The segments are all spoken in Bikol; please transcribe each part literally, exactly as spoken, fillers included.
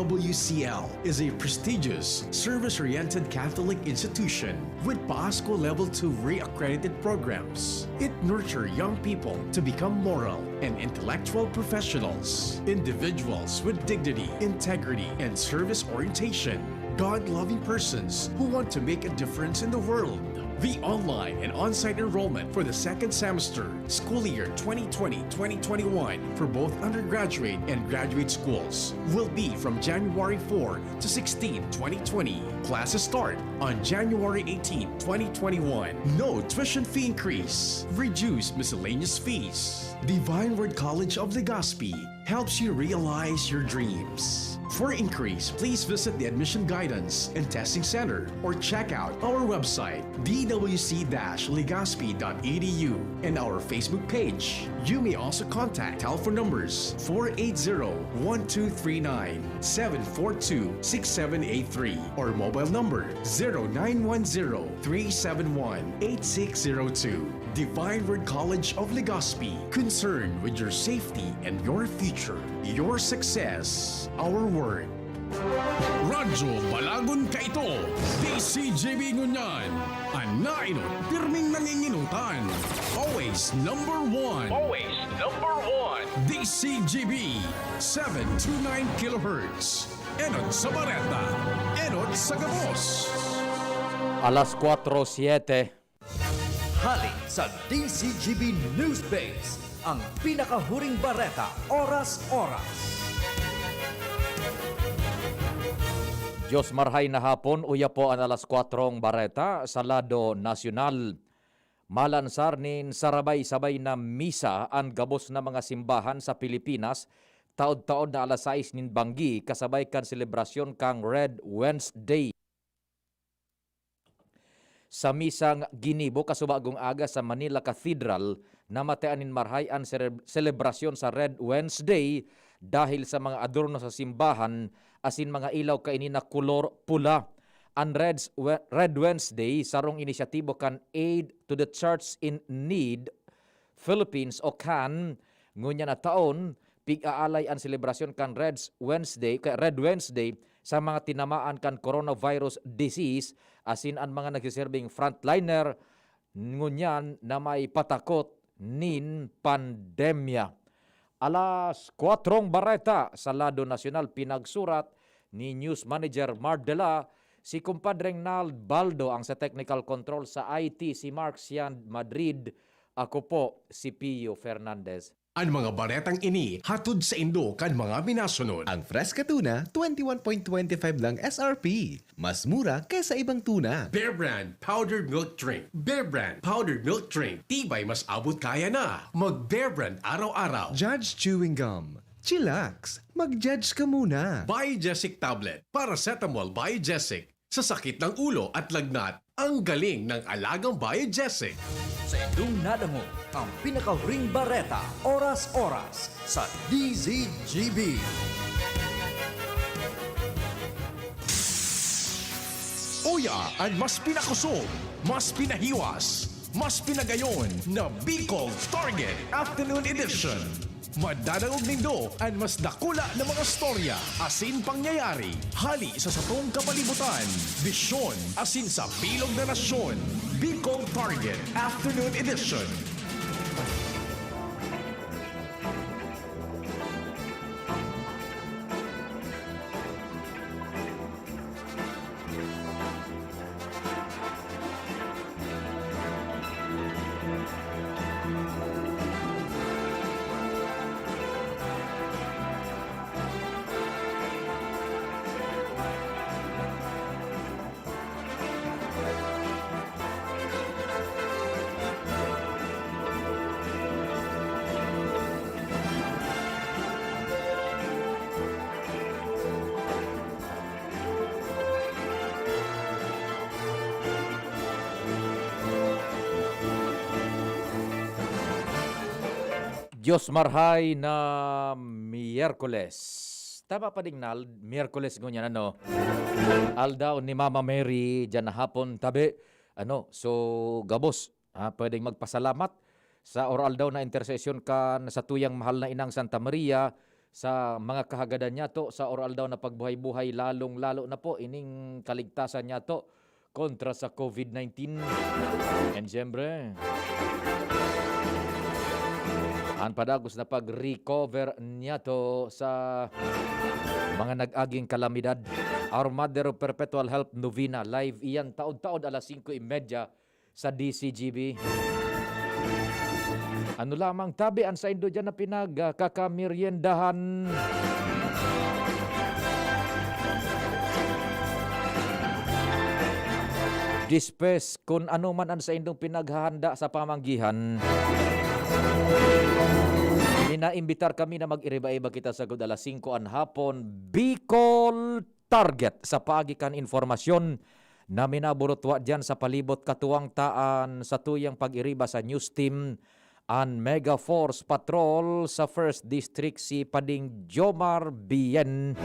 W C L is a prestigious, service-oriented Catholic institution with PASCO Level two re-accredited programs. It nurtures young people to become moral and intellectual professionals, individuals with dignity, integrity, and service orientation, God-loving persons who want to make a difference in the world. The online and on-site enrollment for the second semester, school year twenty twenty, twenty twenty-one, for both undergraduate and graduate schools will be from January four to sixteen, twenty twenty. Classes start on January eighteen, twenty twenty-one. No tuition fee increase. Reduced miscellaneous fees. Divine Word College of Legazpi helps you realize your dreams. For inquiries, please visit the Admission Guidance and Testing Center or check out our website, d w c dash legazpi dot e d u, and our Facebook page. You may also contact telephone numbers four eight zero, one two three nine, seven four two, six seven eight three, or mobile number zero nine one zero, three seven one, eight six zero two. Divine Word College of Legazpi, concerned with your safety and your future. Your success, our word. Radyo Balagon kaito, D C G B ngunyan. An nainot, pirming nanginginutan. Always number one. Always number one. D C G B, seven two nine kilohertz. Enot sa bareta, enot sa gabos. Alas kwatro siete. Hali sa D C G B News Base, ang pinakahuring bareta, oras-oras. Diyos marhay na hapon, uya po an alas kwatrong bareta sa lado nasyonal. Malansar nin sarabay-sabay na misa an gabos na mga simbahan sa Pilipinas, taod-taod na alas sais nin banggi, kasabay kan selebrasyon kan Red Wednesday. Sa misang ginibo kasubagong aga sa Manila Cathedral, namatean nin marhay an sere-, selebrasyon sa Red Wednesday dahil sa mga adorno sa simbahan asin mga ilaw kaini na kolor pula. An Reds-, We-, Red Wednesday, sarong inisyatibo kan Aid to the Church in Need, Philippines o can, ngunyan na taon, pig-aalay an selebrasyon kan Reds Wednesday, kay Red Wednesday sa mga tinamaan kan coronavirus disease asin an mga nagsiserbing frontliner ngunyan na may patakot nin pandemya. Alas kwatrong bareta sa lado nasyonal, pinagsurat ni News Manager Mardela, si Kumpadreng Nald Baldo ang sa technical control, sa I T si Mark Sian Madrid, ako po si Pio Fernandez. An mga baretang ini hatod saindo kan mga minasunod. Ang Fresca Tuna, twenty-one point twenty-five lang S R P. Mas mura kaysa ibang tuna. Bear Brand Powdered Milk Drink. Bear Brand Powdered Milk Drink. Tibay mas abot kaya na. Mag Bear Brand araw-araw. Judge Chewing Gum. Chillax. Mag-judge ka muna. Biogesic Tablet. Paracetamol Biogesic. Sa sakit ng ulo at lagnat, ang galing ng alagang Biogesic. Sa indong nadangog ang pinakahuring bareta, oras-oras sa D Z G B. Uya an mas pinakusog, mas pinahiwas, mas pinagayon na Bicol Target Afternoon Edition. Madadangog nindo an mas dakula na mga storya asin pangyayari hali sa satong kapalibutan, bisyon asin sa bilog na nasyon. Bicol Target Afternoon Edition. Diyos marhay na Miyerkules. Tama pa ding nal, Miyerkules ngunyan, ano? Aldaw ni Mama Mary, dyan na hapon, tabi. Ano, so, gabos, ah, pwedeng magpasalamat sa or-aldaw na intersesyon kan satuyang mahal na inang Santa Maria, sa mga kahagadan niyato sa aroaldaw na pagbuhay-buhay, lalong-lalo na po ining kaligtasan niyato kontra sa covid nineteen. And siyempre, an padagos na pag-recover niyato sa mga nag-aging kalamidad. Our Mother of Perpetual Help Novena, live iyan taod-taod alas singko y media sa D C G B. Ano lamang tabi an saindo diyan na pinagkakameryendahan? Dispes, kun ano man an saindong pinaghahanda sa pamanggihan. Minaimbitar kami na mag-iriba-iba kita sagkod alas singko an hapon. Bicol Target sa paagi kan informasyon na minaburutwa diyan sa palibot, katuwang ta an satuyang pag-iriba sa news team, an Mega Force Patrol sa First District, si Pading Jomar Bien.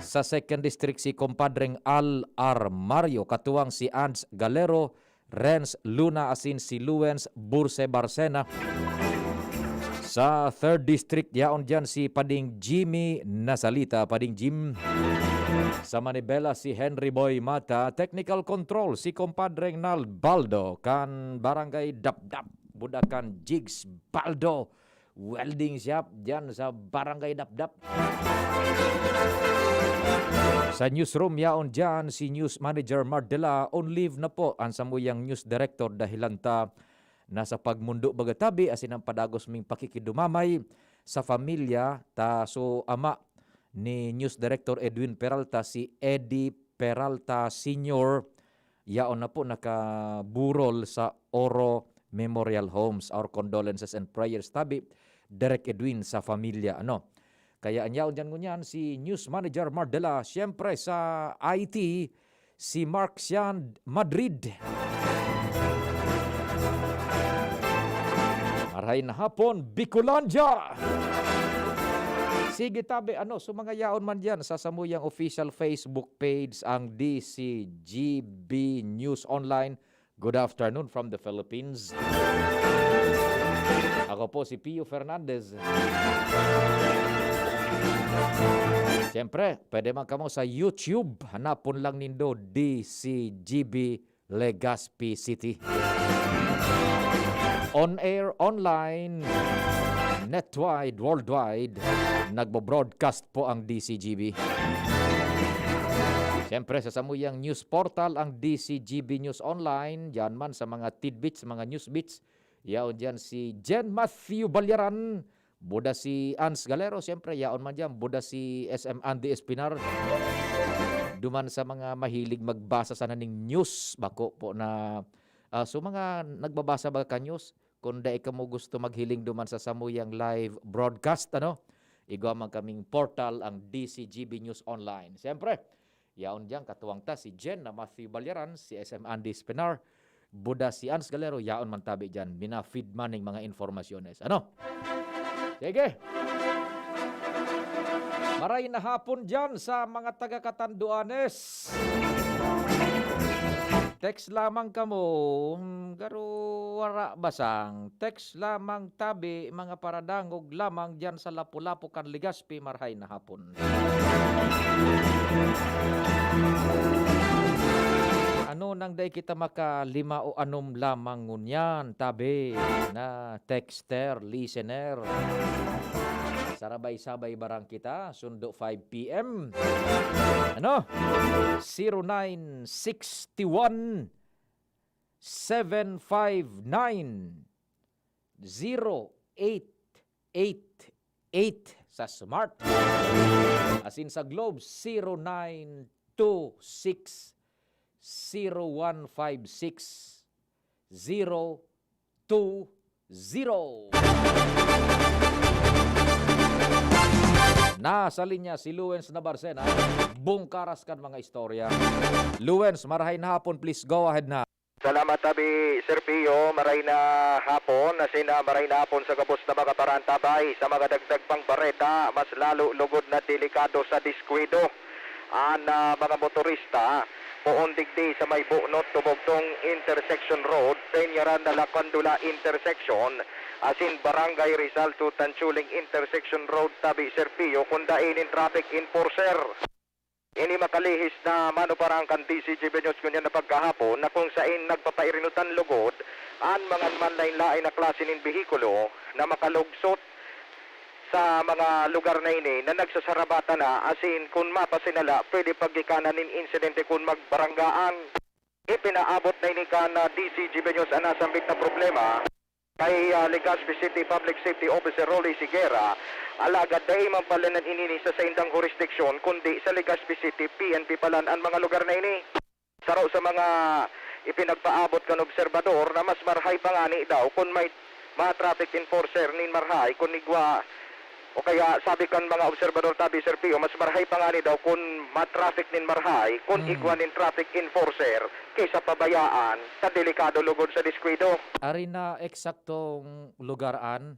Sa Second District, si Compadreng Al Armario, katuwang si Ans Galero, Renz Luna asin si Luens Burse Barcena. Sa Third District, yaon diyan si Pading Jimmy Nasalita, Pading Jim. Sa Manibela, si Henry Boy Mata. Technical Control, si Compadreng Nal Baldo, kan Barangay Dapdap, Budakan, Jigs Baldo Welding Shop, diyan sa Barangay Dapdap. Sa newsroom, yaon diyan si News Manager Mardela. On leave na po an samuyang news director, dahilan ta nasa pagmundo baga tabi, asin an padagos ming pakikidumamay sa pamilya ta. So, ama ni News Director Edwin Peralta, si Eddie Peralta Senior, yaon na po nakaburol sa Oro Memorial Homes. Our condolences and prayers tabi, Direk Edwin, sa pamilya, ano. Kaya an yaon diyan ngunyan si News Manager Mardela, siyempre sa I T, si Mark Sian Madrid. Maray na hapon, Bicolandia! Sige tabi, ano, so mga yaon man diyan sa samuyang official Facebook page, ang D C G B News Online. Good afternoon from the Philippines. Ako po si Pio Fernandez. Siyempre, pwede man kamo sa YouTube. Hanapon lang nindo D C G B Legazpi City. On air, online, netwide, worldwide, nagbo-broadcast po ang D C G B. Siyempre, sa samuyang news portal, ang D C G B News Online, diyan man sa mga tidbits, mga news bits, yaon diyan si Jen Matthew Balyaran, buda si Ans Galero, siyempre, yaon man diyan, buda si S M Andy Espinar. Duman sa mga mahilig magbasa sana ning news, bako po na, ah, so mga nagbabasa ba ka news, kung dai kamo gusto maghiling duman sa samuyang live broadcast, ano, igwa man kaming portal, ang D C G B News Online. Siyempre, yaon diyan, katuwang ta si Jen na Matthew Balyaran, si S M Andy Espinar, buda si Ans Galero, yaon man tabi diyan, mina-feed man ning mga informasyones. Ano? Sige. Maray na hapon diyan sa mga taga Catanduanes. Text lamang kamo, hmm, garo wara basang. Text lamang tabi, mga paradangog lamang diyan sa Lapu-Lapu kan Legazpi, marhay na hapon. Ano nang dai kita makalima o anom lamang ngunyan, tabi na texter, listener? Sarabay-sabay barang kita, sundo five P M. Ano? Zero nine six one, seven five nine, zero eight eight eight sa Smart. Asin sa Globe, zero nine two six, zero one five six, zero two zero. Nasa linya si Luens Nabarcena, bungkaras kan mga istorya. Luens, marahay na hapon, please go ahead na. Salamat, tabi, Sir Pio. Maray na hapon, asin, ah, maray na hapon sa gabos na mga parantabay. Sa mga dagdag pang bareta, mas lalo lugod na delikado sa diskwido an, ah, mga motorista. Poon digdi sa may Bunot, Tumugtong Intersection Road, Peñaran na Lacandula Intersection, asin Barangay Rizal to Tanchuling Intersection Road, tabi, Sir Pio, kun dai nin traffic enforcer. Ini makalihis na manuparan kan D C G B News ngunyan na pagkahapon, na kung sain nagpapairinutan lugod an mga manlain-lain na klase nin behikulo na makalugsot sa mga lugar na ini na nagsasarabatan na, asin kun mapasinala, pwede paggikanan nin insidente kun magbaranggaan. Ipinaabot na ini kan, ah, D C G B News an nasambit na problema kay, ah, Legazpi City Public Safety Officer Rolly Siguera, alagad dai man pala nan inini sa saindang hurisdiksyon, kundi sa Legazpi City P N P palan an mga lugar na ini. Saro sa mga ipinagpaabot kan obserbador na mas marhay pa ngani daw kun may mga traffic enforcer nin marhay kun igwa, o kaya sabi kan mga obserbador, tabi, Sir Pio, mas marhay pa ngani daw kun ma-traffic nin marhay kun Hmm. igwa nin traffic enforcer kaysa pabayaan ta delikado lugod sa diskuido. Ari na eksaktong lugar an?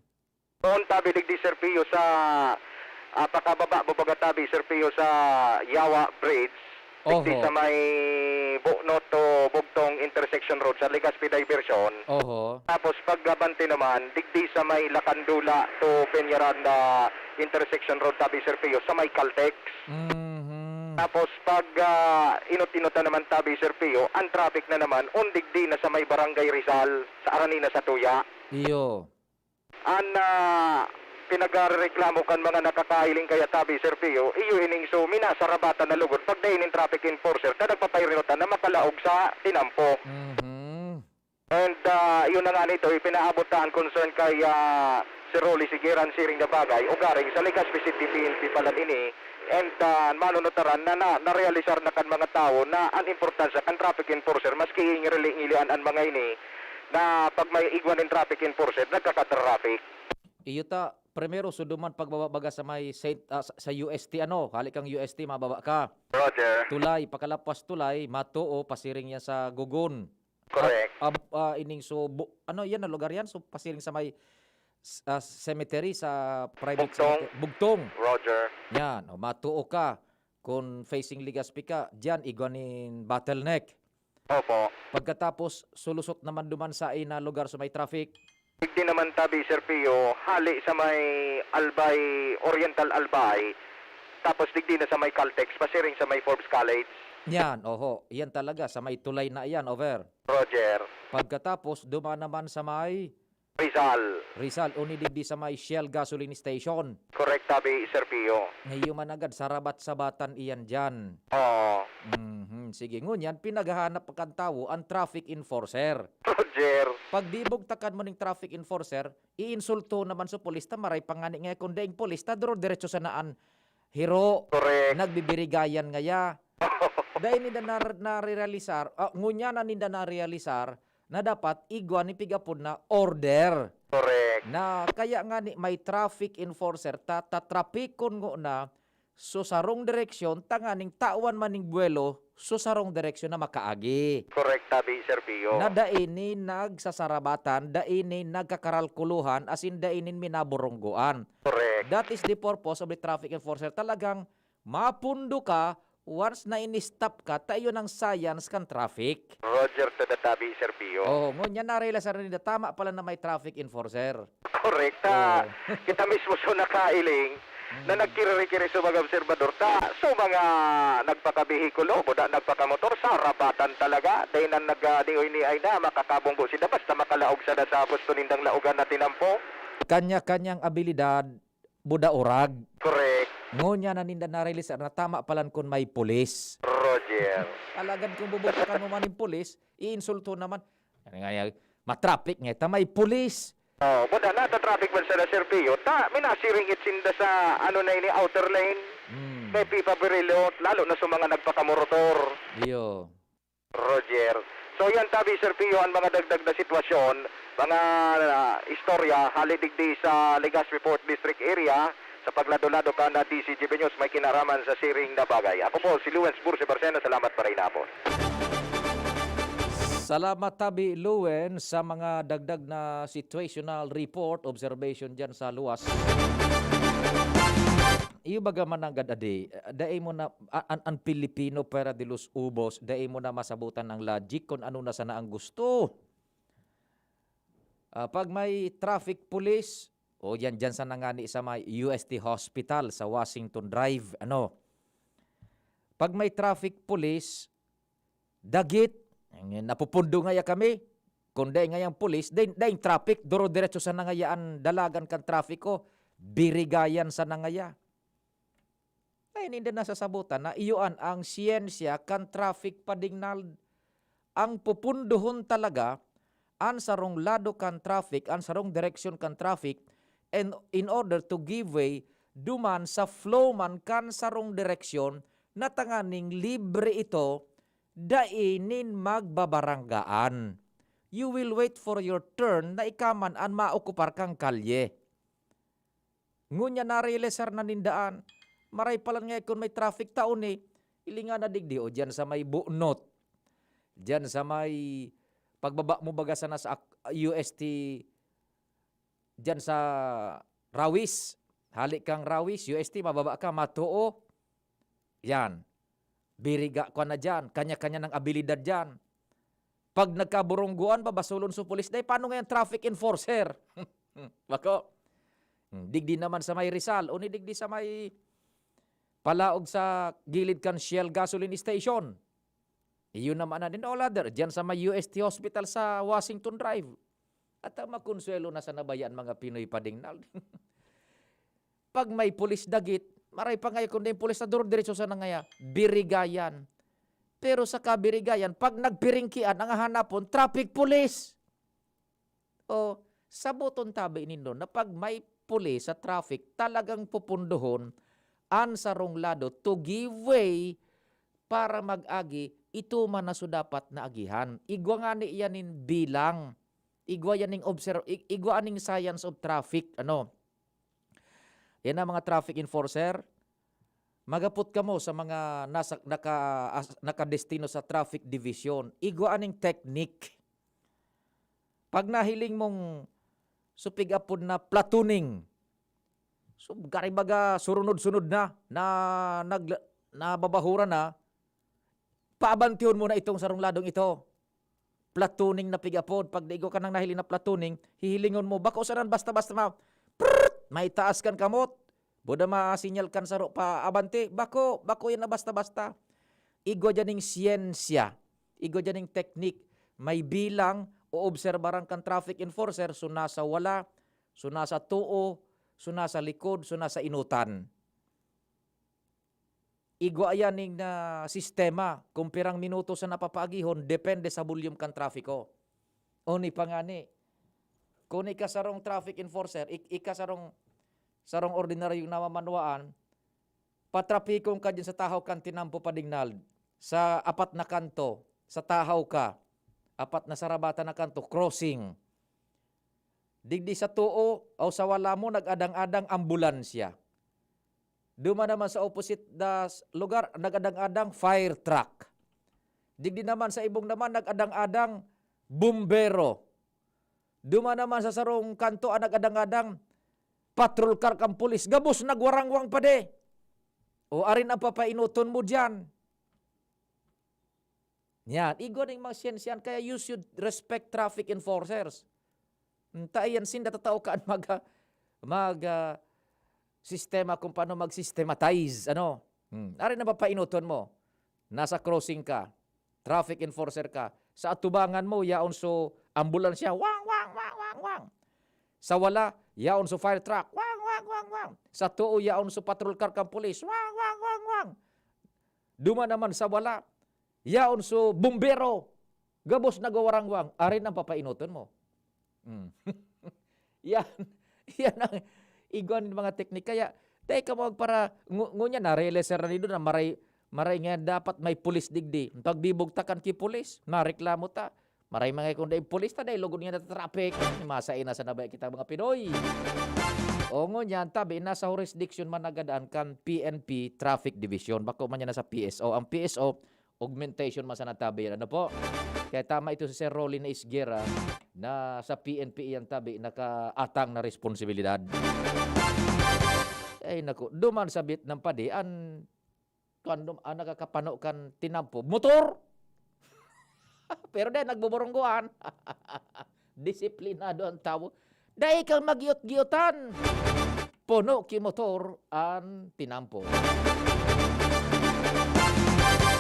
Doon tabi digdi, Sir Pio, sa, ah, pakababa mo baga tabi, Sir Pio, sa Yawa Bridge, digdi Oho. sa may Buknot to Bugtong Intersection Road sa Legazpi Diversion. Oho. Tapos pagabante naman, digdi sa may Lakandula to Peñaranda Intersection Road tabi, Sir Pio, sa may Caltex. Mhm. Tapos pag, ah, inot-inot na naman tabi, Sir Pio, ang traffic na naman, on digdi na sa may Barangay Rizal, sa Aranina sa Tuya. Iyo. An, ah, pinagrereklamo kan mga nakakailing kaya tabi, Sir Pio, iyo ining so minasarabatan na lugod pag dai nin traffic enforcer ta nagpapairinutan na makalaog sa tinampo. Mhm. And, ah, iyo na nga nito, ipinaabot ta an concern kay, ah, Sir Rolly Siguera an siring na bagay, ugaring sa Legazpi City P N P palan ini, and, ah, manunutaran na, na, narealisar na kan mga tawo na an importansya kan traffic enforcer, maski ngirili-ngilian an mga ini, na pag may igwa nin traffic enforcer, nagkaka-traffic. Iyo ta, primero, so duman pagbaba baga sa may Saint, ah, sa, sa U S T, ano, hali kang U S T, mababa ka. Roger. Tulay, pakalapwas tulay, Matuo, pasiring yan sa Gugon. Correct. Ab-, ab-, ah, ining so, bu-, ano yan na lugar yan? So, pasiring sa may s-, ah, cemetery, sa private Bugtong. cemetery. Bugtong. Roger. Yan, o, Matuo ka. Kung facing Legazpi ka, diyan, igwa nin bottleneck. Opo. Pagkatapos, sulusot naman duman sa ina lugar sa may traffic. Digdi naman tabi, Sir Pio, hali sa may Albay, Oriental Albay, tapos digdi na sa may Caltex, pasiring sa may Forbes College. Yan, oho. Yan talaga, sa may tulay na yan, over. Roger. Pagkatapos, duman naman sa may Rizal. Rizal, uni digdi sa may Shell gasoline station. Correct, tabi, Sir Pio. Ngayon man agad, sarabat-sabatan iyan diyan. Oo. Mhm, sige. Ngunyan, pinaghahanap kan tawo an traffic enforcer. Roger. Pag bibugtakan mo ning traffic enforcer, iinsulto naman sa pulis ta maray pa ngani nga kun daing pulis ta duro diretso sana an hiro. Correct. Nagbibirigayan ngaya. Dai ninda nar-, narerealisar, ah, ngunyan na ninda narealisar na dapat igwa ni pigapod na order. Correct. Na kaya ngani may traffic enforcer ta, tatrapikon ngona so sarong direksyon tanganing tawan man ning buwelo so sarong direksyon na makaagi. Correct, tabi, Sir Pio. Na dai ni nagsasarabatan, dai ni nagkakaralkuluhan, asin dai nin minaburunggoan. Correct. That is the purpose of the traffic enforcer. Talagang mapundo ka once na ini-stop ka, ta iyo nang science kan traffic. Roger, tada tabi, Sir Pio. Oh, ngunyan narealisar ninda, tama pala na may traffic enforcer. Correct. Oo. Kita mismo so nakailing na Hmm. nagkiriri-kiri sa mga obserbador ta, so mga nagpakabehikulo, buda nagpakamotor, sarabatan talaga. Dai na nag-, ah, di oy ni ay na, makakabunggo sila basta makalaog sana sa gusto nindang laogan na tinampo. Kanya-kanyang abilidad, buda orag. Correct. Ngunyan na ninda narealisar na tama palan kun may pulis. Roger. Alagad kung bubugtakan mo man ning pulis, iinsulto naman. Ano nga yan? Matraffic nga, ta may pulis. Oh, buda, nata-traffic man sana, Sir Pio. Ta, minasiringit sinda sa, ano na ini, outer lane. Hmm. Kay Pipa Berilo, lalo na sa mga nagpakamotor. Iyo. Roger. So, yan tabi, Sir Pio, ang mga dagdag na sitwasyon, mga, ah, istorya, hali digdi sa Legazpi Fourth District area, sa paglado-lado kan D C G B News, may kinaraman sa siring na bagay. Ako po, si Luens Burse Barcena. Salamat, maray na hapon. Salamat, Tabi Luen, sa mga dagdag na situational report, observation dyan sa luwas. Iyo baga mananggad adi, dai mo na, a-, an, an Pilipino pwera de los ubos, dai mo na masabutan ang logic kung ano na sana ang gusto. Ah, pag may traffic police, o yan, dyan sa nangani sa may U S T Hospital sa Washington Drive, ano, pag may traffic police, dagit, napupundo ngaya kami. Kung dai ngayang pulis, dai, daing traffic, duro-diretso sa nangaya an dalagan kan trafiko, birigayan sa nangaya. Ay, ninda nasasabutan na iyo an ang siyensya kan traffic, Padingnald. Ang pupundohon talaga, an sarong lado kan traffic, an sarong direksyon kan traffic, and in order to give way duman sa flow man kan sarong direksyon, na tanganing libre ito, dai nin magbabaranggaan. You will wait for your turn na ika man an maokupar kang kalye. Ngunyan narealisar na nin daan. Maray palan nga kun may traffic taon eh, ilingan na digdi o diyan sa may Bunot. Diyan sa may pagbaba mo baga sana sa ak-, U S T, diyan sa Rawis. Hali kang Rawis, U S T, mababa ka, Matuo. Yan. Biriga ko na diyan. Kanya-kanya ng abilidad diyan. Pag nagkaburungguan, babasulon sa pulis, "Day, paano ngayon traffic enforcer?" Bako. Hmm, digdi naman sa may Rizal, o ni digdi sa may palaog sa gilid kan Shell gasoline station. Iyon naman na din, all other, diyan sa may U S T Hospital sa Washington Drive. At ang makonsuelo na sa nabayaan mga Pinoy, Padingnald. Pag may pulis dagit, maray pa ngayon kundi yung pulis na duro diretso sa nangaya, birigayan. Pero sa kabirigayan, pag nagpiringkian, ang hahanapon, traffic police. O, saboton tabi nindo na pag may pulis sa traffic, talagang pupundohon an sarong lado to give way para mag-agi, ito man na so dapat na agihan. Igwa ngani yan nin bilang. Igwa yan ning obser-, i-, igwa aning science of traffic, ano. Yan ang mga traffic enforcer. Magapot kamo sa mga nasa, naka-, as-, nakadestino sa traffic division. Igwa aning technique. Pag nahiling mong supig apod na platooning, so, gari baga surunod-sunod na, na nag-, nababahuran na, paabantihon mo na itong sarong ladong ito. Platooning na pig-apod. Pag daigo ka nang nahiling na platooning, hihilingon mo, bako sanan basta-basta ma-, prrrt! May taas kan kamot. Buda masinyal kan saro pa abante. Bako, bako yan na basta-basta. Igwa dyan ning siyensya. Igwa dyan ning teknik. May bilang, oobserbaran kan traffic enforcer, so nasa wala, so nasa too, so nasa likod, so nasa inotan. Igwa yan ning, ah, sistema kung pirang minuto sa napapaagihon, depende sa volume kan trafiko. O ni pa ngani, kung ika sarong traffic enforcer, ik-, ika sarong, sarong ordinaryong namamanwaan, patrapikon ka dyan sa tahaw kan tinampo, Padingnald, sa apat na kanto, sa tahaw ka, apat na sarabatan na kanto, crossing. Digdi sa too o sa wala mo, nag-adang-adang ambulansya. Duman naman sa opposite na s-, lugar, nag-adang-adang fire truck. Digdi naman sa ibong naman, nag-adang-adang bumbero. Duman naman sa sarong kanto, ah, nag-adang-adang patrol car kan pulis. Gabos nagwarangwang pa di. O, arin ang papainoton mo diyan? Yan, igwa ning mga siyensyan, kaya you should respect traffic enforcers. Hmm, ta iyan sinda tatao kan mag, mag, ah, sistema kung paano mag-systematize, ano? Hmm, ari na ba painoton mo? Nasa crossing ka, traffic enforcer ka. Sa atubangan mo, yaon so ambulansya, wang, wang, wang, wang, wang. Sa wala, yaon so fire truck, wang, wang, wang, wang. Sa too, yaon so patrol car kan pulis, wang, wang, wang, wang. Duma naman sa wala, yaon so bumbero, gabos nagwawarangwang, arin ang papainoton mo. Mm. Yan, yan ang igwa nin mga teknik. Kaya, teka mo, para, ngu-, ngunya, narealize na nindo na maray, maray nga dapat may pulis digdi. Pag bibugtakan ki pulis, mareklamo ta. Maray mga kung dai pulis ta, dai lugod nga natatraffic. Masay na sa nabay kita mga Pinoy. O ngunyan, tabi, nasa jurisdiction man nagadan kan P N P Traffic Division. Bako man yan nasa P S O. Ang P S O, augmentation man sana tabi yan. Ano po? Kaya tama ito si Sir Rolly na Isguera na sa P N P yan tabi nakaatang na responsibilidad. Ay naku, duman sabit ng padi, an, kuwan, dum-, an nakakapano kan tinampo, motor! Pero dai, nagbuburungguan. Disiplinado ang tawo. Dai kang magiyot-giyotan. Puno ki motor an tinampo.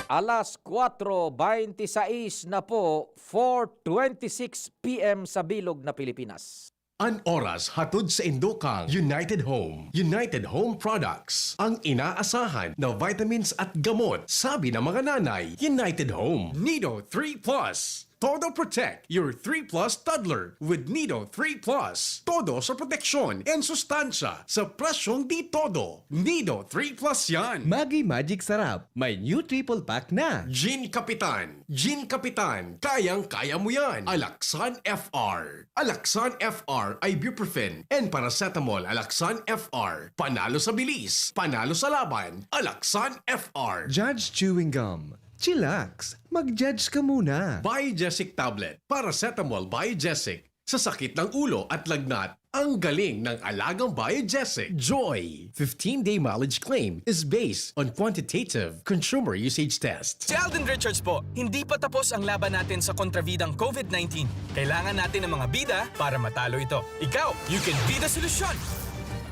Alas kwatro beintisais na po, four twenty-six P M sa bilog na Pilipinas. An oras hatod sa indo kang United Home. United Home Products, ang inaasahan na vitamins at gamot, sabi ng mga nanay. United Home. Nido three plus. Todo Protect, your three plus toddler with Nido three plus. Todo sa proteksyon and sustansya sa presyong di todo. Nido three plus yan. Maggi Magic Sarap, may new triple pack na. Gin Kapitan, Gin Kapitan, kayang-kaya mo yan. Alaxan F R. Alaxan F R, ibuprofen, and paracetamol. Alaxan F R. Panalo sa bilis, panalo sa laban. Alaxan F R. Judge Chewing Gum. Chillax, mag-judge ka muna. Biogesic Tablet, Paracetamol Biogesic. Sa sakit ng ulo at lagnat, ang galing ng alagang Biogesic. Joy, fifteen-day mileage claim is based on quantitative consumer usage test. Si Alden Richards po, hindi pa tapos ang laban natin sa kontrabidang covid nineteen. Kailangan natin ng mga bida para matalo ito. Ikaw, you can be the solution!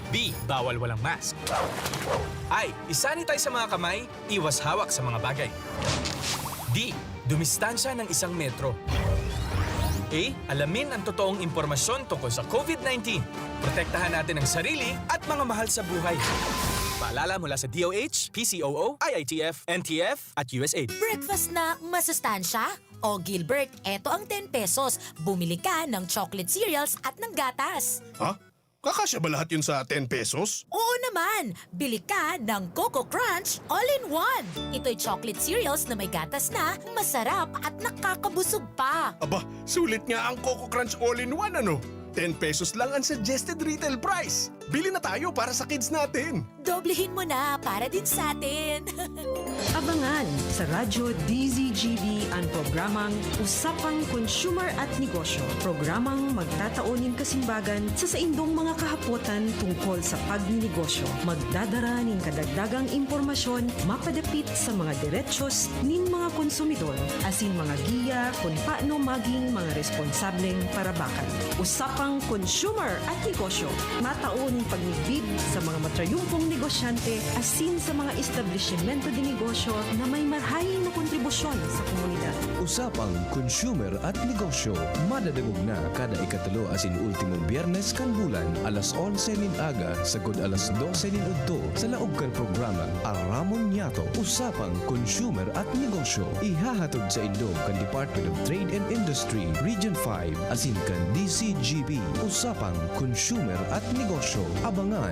B, bawal walang mask. I, isanitize sa mga kamay, iwas hawak sa mga bagay. D, dumistansya ng isang metro. A, alamin ang totoong impormasyon tungkol sa covid nineteen. Protektahan natin ang sarili at mga mahal sa buhay. Paalala mula sa D O H, P C O O, I I T F, N T F, at U S A I D. Breakfast na masustansya? O Gilbert, eto ang ten pesos. Bumili ka ng chocolate cereals at ng gatas. Ha? Kakasya ba lahat yun sa ten pesos? Oo naman! Bili ka ng Coco Crunch All-in-One. Ito'y chocolate cereals na may gatas na, masarap at nakakabusog pa. Aba, sulit nga ang Coco Crunch All-in-One, ano? Ten pesos lang ang suggested retail price. Bili na tayo para sa kids natin. Doblehin mo na para din sa atin. Abangan sa Radyo D Z G B an programang Usapang Consumer at Negosyo, programang magtatao nin kasimbagan sa saindong mga kahapotan tungkol sa pagninegosyo. Magdadara nin kadagdagang impormasyon mapadapit sa mga derechos nin mga konsumidor, asin mga giya kun paano maging mga responsableng parabakan. Usapang Consumer at Negosyo, matao nin pagmidbid sa mga matrayumpong negosyante asin sa mga establisimento de negosyo na may marahay na kontribusyon sa komunidad. Usapang Consumer at Negosyo, madadangog na kada ikatulo asin ultimong Biyernes kan bulan, alas onse nin aga sagkod alas dose nin udto, sa laog kan programang Aramon Niyato, Usapang Consumer at Negosyo. Ihahatod saindo kan Department of Trade and Industry, Region five, asin kan D C G B, Usapang Consumer at Negosyo. Abangan!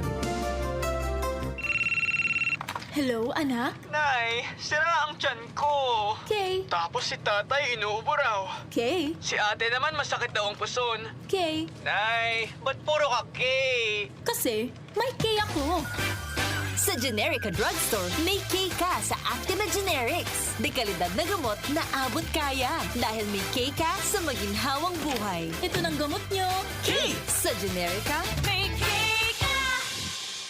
Hello, anak? Nay, sira ang tiyan ko. Kay? Tapos si tatay inuubo raw. Kay? Si ate naman masakit daw ang puson. Kay? Nay, ba't puro ka Kay? Kasi may Kay ako. Sa Generica Drugstore, may Kay ka sa Actimed Generics. Dekalidad na gamot na abot kaya. Dahil may Kay ka sa maginhawang buhay. Ito ng gamot nyo. Kay! Sa Generica, may Kay ka!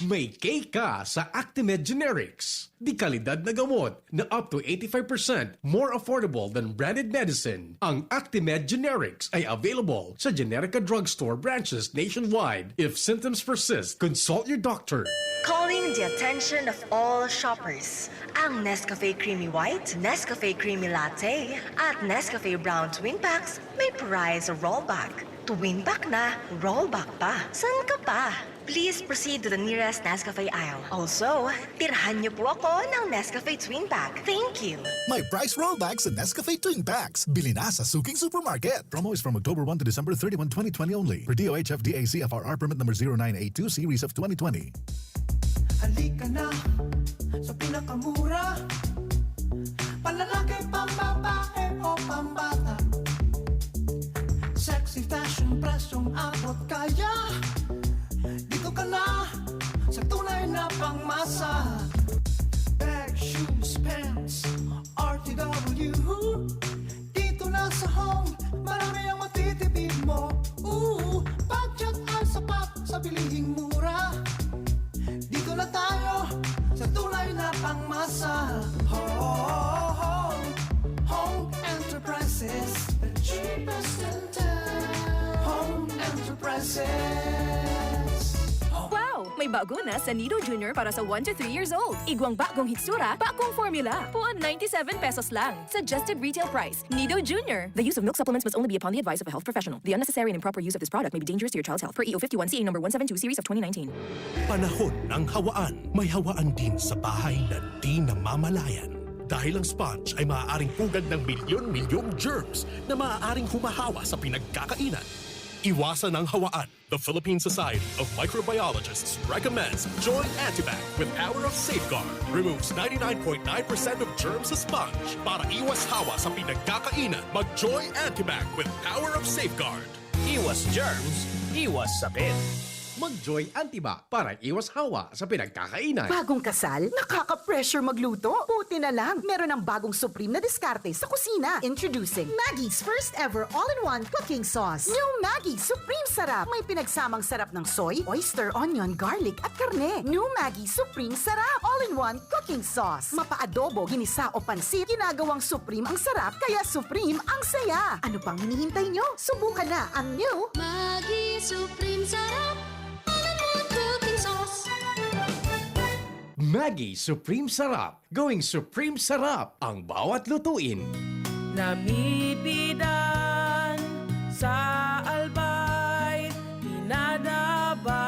May Kay ka sa Actimed Generics. Dekalidad na gamot na up to eighty-five percent more affordable than branded medicine. Ang Actimed Generics ay available sa Generica Drugstore branches nationwide. If symptoms persist, consult your doctor. Calling the attention of all shoppers. Ang Nescafe Creamy White, Nescafe Creamy Latte, at Nescafe Brown Twin Packs may price rollback. Twin Pack na, rollback pa. San ka pa? Please proceed to the nearest Nescafe aisle. Also, tirhan niyo po ako ng Nescafe Twin Pack. Thank you! May price rollback sa Nescafe Twin Packs. Bili na sa suking supermarket. Promo is from October one to December thirty-one, twenty twenty only. Per D O H F D A C F R R permit number zero nine eight two series of twenty twenty. Halika na sa pinakamura. Panlalaki, pambabae o pambata. Sexy fashion, presyong abot kaya. Dito ka na sa tunay na pangmasa. Bag, shoes, pants, R T W. Dito na sa Home, marami ang matitipid mo. Ooh, budget ay sapat sa bilihing mura. Dito na tayo sa tunay na pangmasa. Wow! May bago na sa Nido Junior para sa one to three years old. Igwang bagong hitsura, bagong formula. Puon ninety-seven pesos lang. Suggested retail price. Nido Junior. The use of milk supplements must only be upon the advice of a health professional. The unnecessary and improper use of this product may be dangerous to your child's health. Per E O fifty-one C A number one seven two series of twenty nineteen. Panahon ng hawaan, may hawaan din sa bahay na di namamalayan. Dahil ang sponge ay maaaring pugad ng milyon-milyong germs na maaaring humahawa sa pinagkakainan. Iwasan ang hawaan. The Philippine Society of Microbiologists recommends Joy Antibac with Power of Safeguard. Removes ninety-nine point nine percent of germs sa sponge para iwas hawa sa pinagkakainan. Mag Joy Antibac with Power of Safeguard. Iwas germs, iwas sakit. Mag Joy Antibac para iwas hawa sa pinagkakainan. Bagong kasal? Nakaka-pressure magluto? Buti na lang, meron ng bagong supreme na diskarte sa kusina. Introducing Maggi's first ever all-in-one cooking sauce. New Maggi Supreme Sarap. May pinagsamang sarap ng soy, oyster, onion, garlic, at karne. New Maggi Supreme Sarap. All-in-one cooking sauce. Mapa-adobo, ginisa o pansit, ginagawang supreme ang sarap, kaya supreme ang saya. Ano pang hinihintay nyo? Subukan na ang new Maggi Supreme Sarap. All-in-one cooking sauce. Maggi Supreme Sarap. Gawing Supreme Sarap ang bawat lutuin. Namipidan sa Albay, pinadaba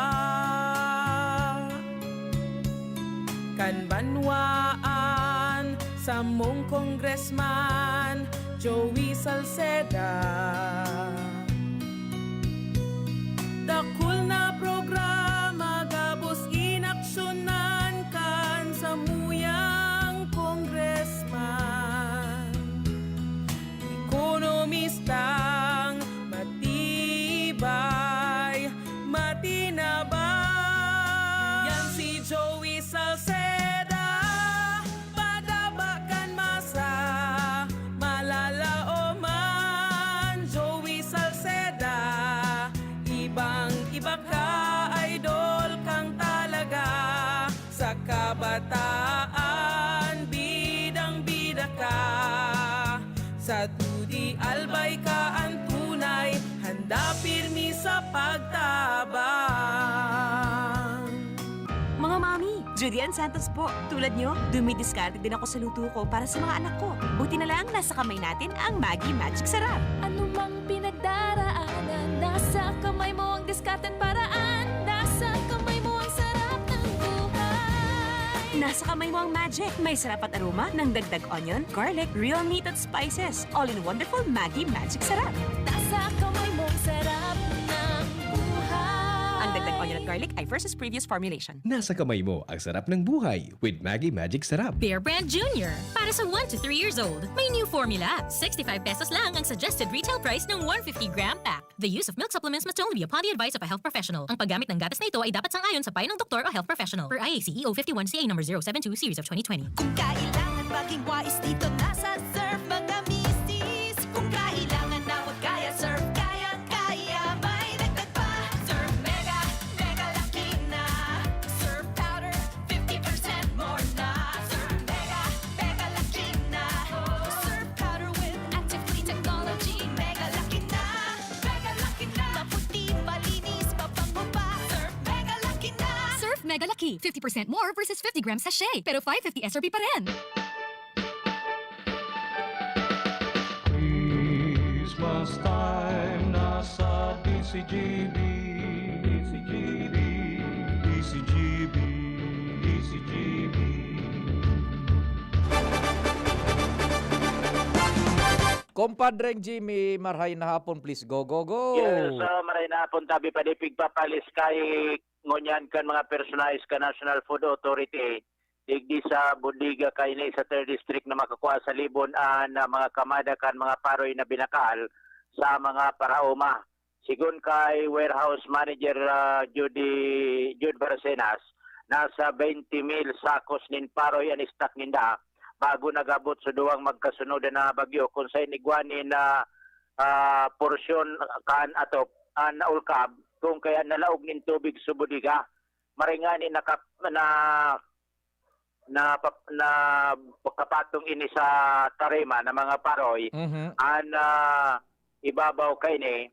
kan banwaan samong Congressman Joey Salceda. Dakul na programa gabos inaksyonan kan samuyang congressman. Ekonomistang matibay, matinabang. Yan si Joey Salceda. Padaba kan masa, malalaoman, Joey Salceda. Ibang-iba ka, idol kang talaga. Sa kabataan, bidang-bida ka. Sa dudi, Albay ka ang tunay, handa pirmi sa pagtabang. Mga mami, Judy Ann Santos po. Tulad nyo, dumidiskarte din ako sa luto ko para sa mga anak ko. Buti na lang, nasa kamay natin ang Maggi Magic Sarap. Anumang pinagdaraanan, nasa kamay mo ang diskarte at paraan. Nasa kamay mo ang sarap ng buhay. Nasa kamay mo ang magic. May sarap at aroma ng dagdag onion, garlic, real meat at spices. All in wonderful Maggi Magic Sarap. Nasa kamay mo ang sarap ng buhay. Ang dagdag onion at garlic ay versus previous formulation. Nasa kamay mo ang sarap ng buhay with Maggi Magic Sarap. Bear Brand Junior. Para sa one to three years old, may new formula. Sixty-five pesos lang ang suggested retail price ng one fifty gram pack. The use of milk supplements must only be upon the advice of a health professional. Ang paggamit ng gatas na ito ay dapat sang-ayon sa payo ng doktor o health professional. Per I A C E O fifty-one C A number zero seven two series of twenty twenty. Kung kailangan maging wais, dito na sa Surf, mga misis. Kung kailangan na huwag kaya, Surf, kayang-kaya. May dagdag pa. Surf Mega, Mega Laki na. Surf Powder, fifty percent more na. Surf Mega, Mega Laki na. Surf Powder with active clean technology. Mega Laki na. Mega Laki na. Maputi, malinis, mabango pa. Surf Mega Laki na. Surf Mega Laki, fifty percent more versus fifty gram sachet. Pero five fifty S R P pa rin. Christmas time, nasa D C G B, D C G B, D C G B, D C G B. Compadreng Jimmy, marhay na hapon, please go, go, go. Yes, ah, maray na hapon, tabi pa di pigpapalis kay ngunyan kan mga personahe kan National Food Authority, digdi sa bodega kaini sa third District na makakua sa libon an, ah, mga kamada kan mga paroy na binakal sa mga paraoma. Sigon kay warehouse manager, ah, Judy, Jude Barcenas, nasa twenty mil sakos nin paroy an stock ninda bago nag-abot sa duwang magkasunod na bagyo, kun saen igwa nin, ah, ah, porsyon kan atop an naulkab, kun kaya nalaog nin tubig sa bodega. Maray ngani naka-, na, na, na kapatong ini sa tarima na mga paroy, Mhm. an, ah, ibabaw kaini,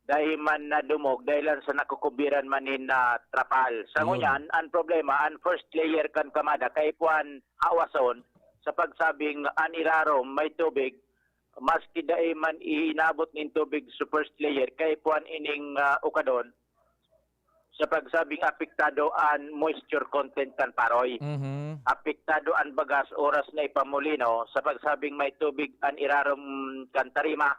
dai man nadumog dahil lang sa nakukubiran man nin, ah, trapal. Sa Ayun. ngunyan, ang problema, ang first layer kan kamada, kaipuhan awason sa pagsabing an irarom may tubig, maski dai man inabot nin tubig sa first layer, kaipuhan ining, ah, ukadon sa pagsabing apektado an moisture content kan paroy. Mhm. Apektado an bagas oras na ipamulino sa pagsabing may tubig an irarom kan tarima.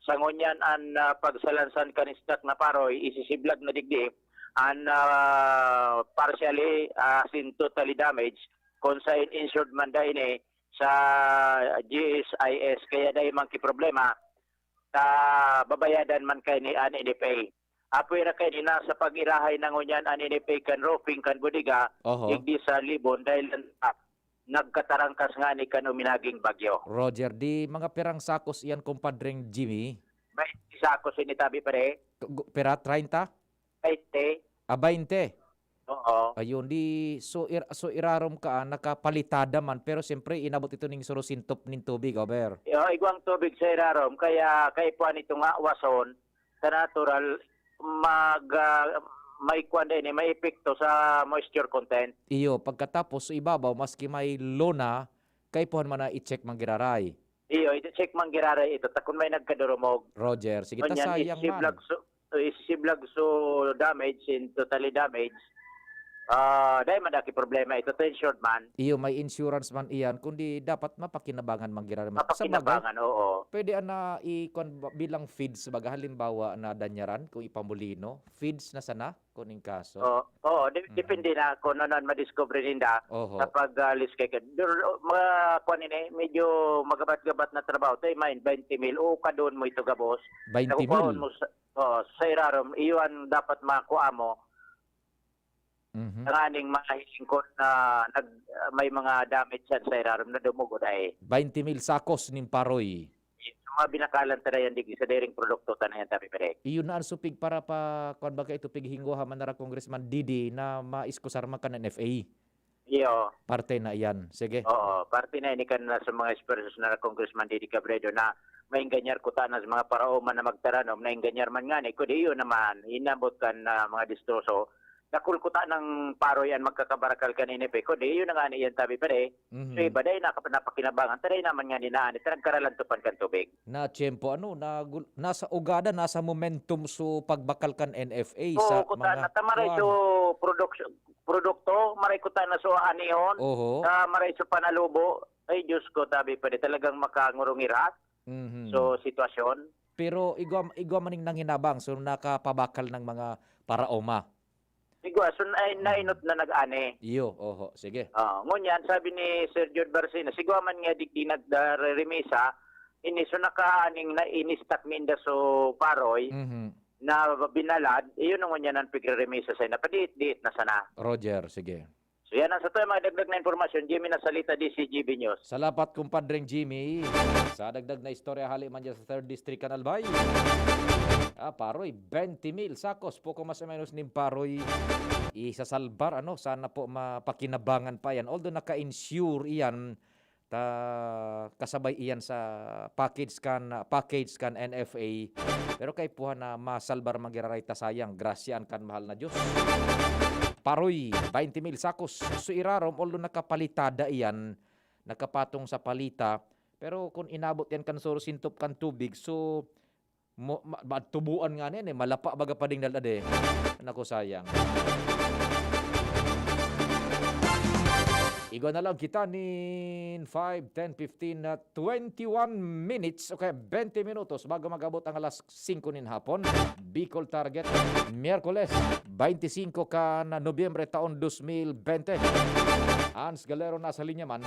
Sa ngunyan an, ah, pagsalansan kan stock na paroy, isisiblag na digdi an, ah, partially, ah, asin totally damage, kun saen insured man da ini sa G S I S, kaya dai man ki problema ta babayadan man kaini an N F A. Apoy ra kaini na sa pag-irahay na ngunyan an N F A kan roofing kan bodega, Oho. digdi sa Libon dahil na nagkatarangkas ngani kan uminaging bagyo. Roger, di mga pirang sakos iyan, kumpadreng Jimmy? May sakos ini tabi, pare. Gu-, pira? Treinta? Baynte. Ah, baynte. Oo. Ayun, di, so, ir-, so irarom ka, ah, nakapalitada man, pero siyempre, inabot ito ning surusintop nin tubig, over. Yo, igwang tubig sa irarom, kaya kaipuhan ito nga wason, sa natural, mag, ah, may kwan din, eh, may epekto sa moisture content. Iyo, pagkatapos, sa ibabaw, maski may lona, kaipuhan man na i-check man giraray. Iyo, i-check man giraray ito, ta kun may nagkadurumog. Roger, sige, ta Ngunyan, sayang man. isiblag so, isiblag so damage, in totally damage. Ah, dai man aki problema ito, ta insured man. Iyo, may insurance man iyan, kundi dapat mapakinabangan man giraray. Sa bagay, Mapakinabangan, oo. pwede ana i-, kwan ba, bilang feeds, baga, halimbawa, na danyaran, kung ipamulino, feeds na sana, kung in kaso. Oo, oo, de-, Mm. depende na kung ano ang madiscover ninda Oho. sa pag-alis kay ka-, dur-, mga kwan ini, medyo magabat-gabat na trabaho. Tayo, may baynte mil, o kadon mo ito gabos. Baynte mil? Nakukuhaon mo sa, oo, sa irarom, iyo ang dapat makuha mo. Mhm. Tanganing mahiling ko na nag-, may mga damage yan sa irarom na dumugod ay. Baynte mil sakos nin paroy. Sa mga binakalan ta na yan, digdi sa dairing produkto ta na yan, Tapi Pere. Iyo na ang supig para pa, kwan ba ka ito, pighingwaha man nara Congressman Didi na maiskusar man kan N F A. Iyo. Parte na iyan. Sige. Oo, parte na ini kan sa mga expressions na Congressman Didi Cabredo na maenganyar kuta na sa mga paraoma na magtaranom, naenganyar man ngani, kundi iyo naman, inabot kan, ah, mga distroso. Dakul kuta ng paroy ang magkakabarakal kan N F A, kundi iyo na ngani iyan, Tapi Pere. Mhm. So, iba, dai naka-, napakinabangan, ta dai naman ngani na, ta nagkaralantopan kan tubig. Na tiyempo, ano, na gul-, nasa ugada, nasa momentum so pagbakal kan N F A Oo, sa kuta mga na, ta maray kwan. so production, produkto, maray kuta na so anihon, Oho. ah, maray so panalubo. Ay, Diyos ko, Tapi Pere, talagang makangurungirat Mhm. so sitwasyon. Pero igwa, igwa maning nanginabang, so nakapabakal ng mga paraoma. Sigwa, so, ay, Mm. nainot na nag-ani. Iyo, oho, sige. Ah, ngunyan, sabi ni Sir Jude Barcena, sigwa man nga digdi nagdareremisa, ini, so, nakaaning na inistak ninda so paroy Mhm. na binalad, iyon ang ngunyan ang pigre-remisa sa ina. Padiit-diit na sana. Roger, sige. So, yan ang sa tayo mga dagdag na impormasyon. Jimmy Nasalita, D C G B News. Salamat, kumpadreng Jimmy. Sa dagdag na istorya, hali man dyan sa Third District kan Albay. Ah, paroy, baynte mil sakos, poco mas o menos nin paroy isasalbar, ano, sana po mapakinabangan pa yan. Although naka-insure iyan, ta-, kasabay iyan sa package kan, package kan N F A. Pero kaipuhan na masalbar man giraray ta sayang, grasya an kan mahal na Diyos. Paroy, baynte mil sakos. So, irarom, although nakapalitada iyan, nakapatong sa palita, pero kun inabot yan kan surusintop kan tubig, so, mo-, ma-, ma-, tubuan nga ni, malapa baga pa ding nalade. Naku, sayang. Igwa na lang kita nin five, ten, fifteen, na twenty-one minutes o kaya twenty minutos bago mag-abot ang alas singko nin hapon. Bicol Target, Miyerkules, twenty-five kan Nobyembre, taon dos mil bente. Hans Galero nasa linya man.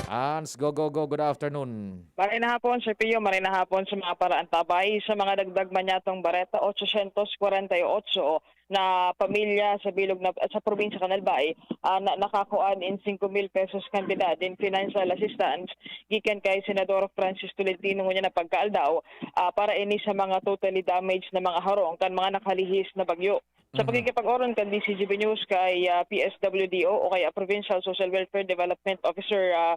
Hans, go, go, go. Good afternoon. Maray na hapon, Sir Pio. Maray na hapon sa mga paraantabay. Sa mga dagdag man niyatong bareta, otsosyentos kwarenta y otso na pamilya sa bilog na, sa probinsya kan Albay, ah, na, nakakuha nin singko mil pesos kantidad in financial assistance gikan kay Senador Francis Tolentino ngunyan na pagkaaldaw, ah, para ini sa mga totally damaged na mga harong kan mga nakalihis na bagyo. Sa Mhm. pakikipag-oron kan D C G B News kay, ah, P S W D O o kaya Provincial Social Welfare Development Officer, ah,